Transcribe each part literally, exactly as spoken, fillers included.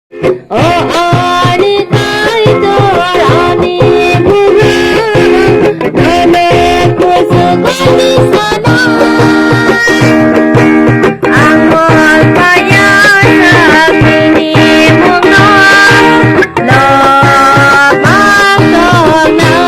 O ani Kaitor, ani Buma, ano kuchukni sana. Ang mol paya sakni mungno lobang tongnai.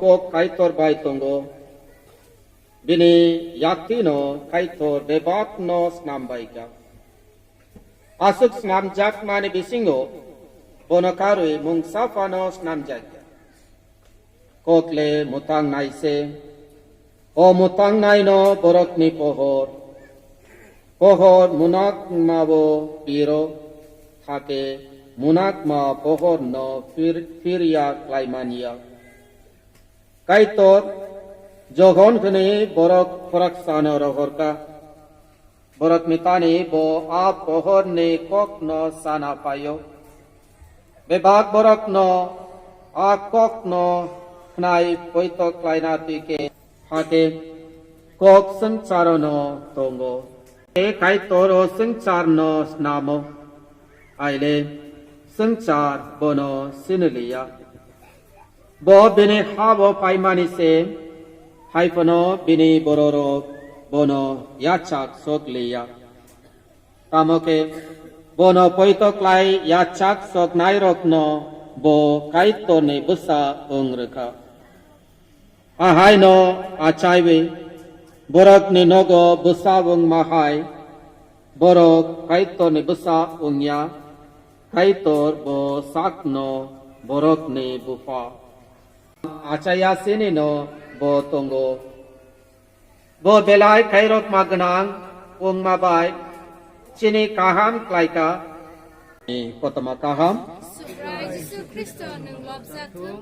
Kok Kaitor bai tongo. Bini yaktwino Kaitor bebakno snambaikha. Aswk snamjakmani bisingo bono karwi mungsa phano snamjakya. Kokle mwtang naise, o mwtang naino borokni pohor, pohor munakmabo piro, hake munakma pohorno phir-, phirya klaimanya. Kaitor Johon hwnwi borok khoroksano rohorkha. Borokni tani bo a pohorni kokno sana phaio. Bebak borokno a kokno khnai poito klaina twi khe, hake kok swngcharono tongo. Tei Kaitor o swngcharno snamo, aile swngchar bono siniliya. Bo bini habo paimani se, hai phano bini bororok bono yachak sok liya. Tamo khe bono poito klai yachak soknairokno bo Kaitorni bwsa wng rwkha. Ahaino achaiwi borokni nogo bwsa wngma hai borok Kaitorni bwsa wngya, Kaitor bo sakno borokni bupha. Achaya sinino bo tongo. Bo belai khairokma gwnang wngma bai chini kaham khlaikha. Ni kothoma kaham. Subrai Jisu Khristo nwng lobjak thung.